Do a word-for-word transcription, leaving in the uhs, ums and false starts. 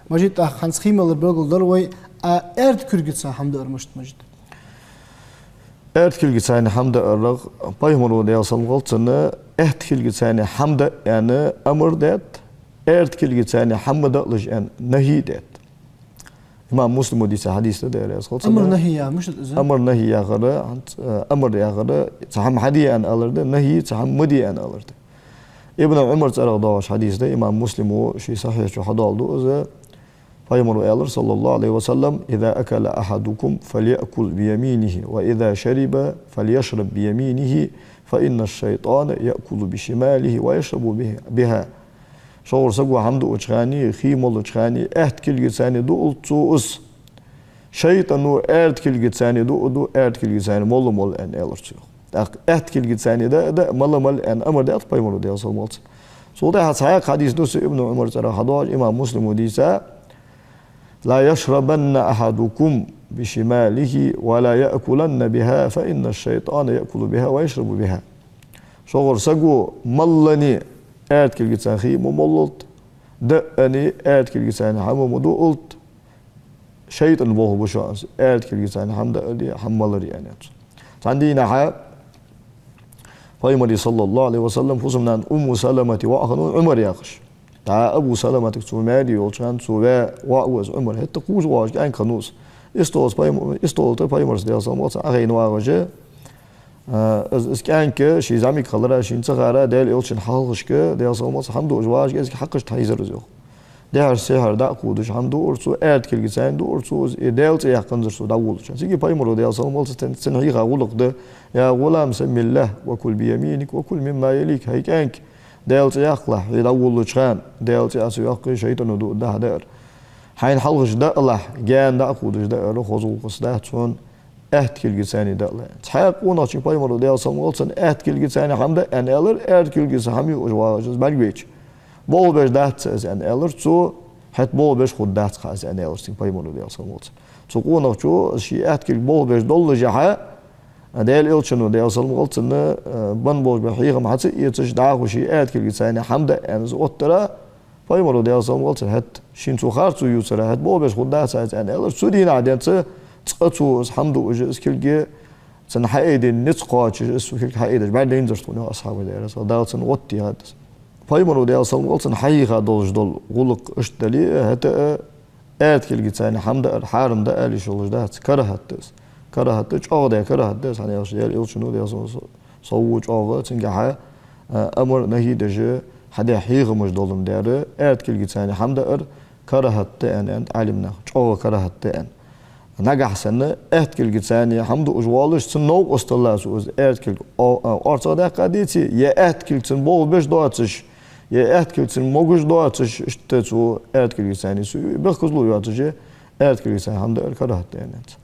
Мажит, тӀаккха хӀанз хий малар белгалдир вай, а аьрда кулгаца хӀама даар мишта да, Мажит? Аьрда кулгаца хӀама даарах Пайхамара, Даьла салам хилда цунна, аьрда кулгаца хӀама даа аьнна амар даьд, аьрда кулгаца хӀама ма даалаш аьнна нахӀи даьд. Имам Муслима дийца хьадис да, Даьла раьза хилва цунна. Амар, нахӀи яхар мишта да из? Амар, нахӀи яхар, хӀанз, э, амар яхар, цхьа хӀама хьаде аьнна алар да, нахӀи цхьа хӀама ма де аьнна алар да. Ибн Ӏумара цӀерагӀа доагӀаш хьадис да, имам Муслима ший Сахьихь чу хьадоаладу из. Пайхамара аьлар, صلى الله عليه وسلم: «إذا أكل أحدكم فليأكل بيمينه، وإذا شرب فليشرب بيمينه، فإن الشيطان يأكل بشماله ويشرب به-، بها». ШугӀар саго хӀама дуача хана, хий молача хана, аьрда кулгаца дуалда цо из. ШайтӀано аьрда кулгаца дуаду, аьрда кулгаца мала а мола аьнна, аьлар цо. ТӀаккха аьрда кулгаца даа а даа, мала а мала аьнна амар даьд Пайхамара, Даьла салам хилда цунна. Цул тӀехьа цхьаькха хьадис да, цу Ибн Ӏумара цӀерагӀа хьадоагӀаш, имам Муслима дийца: «لا يشربن أحدكم بشماله ولا يأكلن بها، فإن الشيطان يأكل بها ويشرب بها». ШугӀар саго маллани аьрда кулгаца хий ма молалда, даани аьрда кулгаца хӀама ма дуалда, шайтӀан болх бу шоана из, аьрда кулгаца хӀама даале, хӀама маларе аьнна цо. Цхьан дийнахьа Пайхамара, صلى الله عليه وسلم, фусам-нана Умму Саламата воӀ хиннав Ӏумар яхаш. ТӀаккха Абу Саламатага цо маьре йолча хана цо ваь воӀ ва из Ӏумар. ХӀаьта кхувш воагӀаш кӀаьнк хиннав из. Истола тӀа Пайхам-, истола тӀа Пайхамарца, Даьла салам хилда цунна, Ӏохайна вагӀаш, а, из, из кӀаьнк ший зӀамига хилара, шийна ца хара, Даьла Элчанна хьалхашка, Даьла салам хилда цунна, хӀама дуаш вагӀаш кӀезига хьакхашта хьийзар из, йоах. Дехьара-сехьара дакъа худаш хӀама дуар цо, аьрда кулгаца дуар цо из, из Даьла цӀи яьккханзар цо дӀаволлача хана. Цига Пайхамара, Даьла салам хилда цунна, цун хьийха гӀулакх да: «يا غلام، سم الله وكل بيمينك وكل مما يليك». ХӀай кӀаьнк, Даьла цӀи яккхалахь, хьо дӀаволлача хана, Даьла цӀи а ца йоаккхе, шайтӀано дуаргда хьа даар. Хьайна хьалхашка даалахь, гаьна дакъа худаш даар хоза гӀулакхаца дац хьона, аьрда кулгаца даалахь. Цхьаькха къонахчунга Пайхамара, Даьла салам хилда цунна, аьрда кулгаца хӀама даа аьнна аьлар, аьрда кулгаца хӀама юаш вагӀаш из бӀаргавайча. Болх беш дац из аьнна аьлар цо, хӀаьта болх беш хургдац-кх из аьнна аьлар цунга Пайхамара, Даьла салам хилда цунна. Цу къонахчо ший аьрда кулг болх беш доллашехьа, Даьла Элчано, Даьла салам хилда цунна, э, бан болаш ба хьехам хьа ца эцаш, дӀахо ший аьрда кулгаца хӀама даа аьнна из оттадара, Пайхамара, Даьла салам хилда цунна, хӀаьта шийна цо харцо ювцар, хӀаьта болх беш хургдац из аьнна аьлар. Цу дийнахьа денз цкъа цо из хӀама дуаш, из кулг цунна хьаайдеш, низ кхоачаш, из цу кулга хьаайдеш бӀаргадайнзар тхона, йоах асхьабаша, Даьла раьза хилва цунна. Оттадаьд из. Пайхамара, Даьла салам хилда цунна, хьахьийха долаш дола гӀулакх иштта дале а, хӀаьта а аьрда кулгаца хӀама даар хьарам да ала йиш йолаш дац, карахӀат да из. КарахӀат да, чӀоагӀа даь карахӀат да из, хӀана аьлча Даьла Элчано, Даьла салам хилда цунна, сов чӀоагӀа цунгахьа, а, амар, нахӀи деш, хьадаь хьехамаш долаш дар, аьрда кулгаца хӀама даар карахӀат да аьнна, аьннад Ӏалимнаха, чӀоагӀа карахӀат да аьнна. Нагахьа санна аьрда кулгаца хӀама дуаш воаллаш, цун новкъостал лацу из аьрда кулг о-, а, орцагӀа даьккха деце, е аьрда кулг цунна болх беш доацаш, е аьрда кулг цунна могаш доацаш, иштта цо аьрда кулгаца цу бехказло йоацаш, аьрда кулгаца хӀама даар карахӀат да аьннад.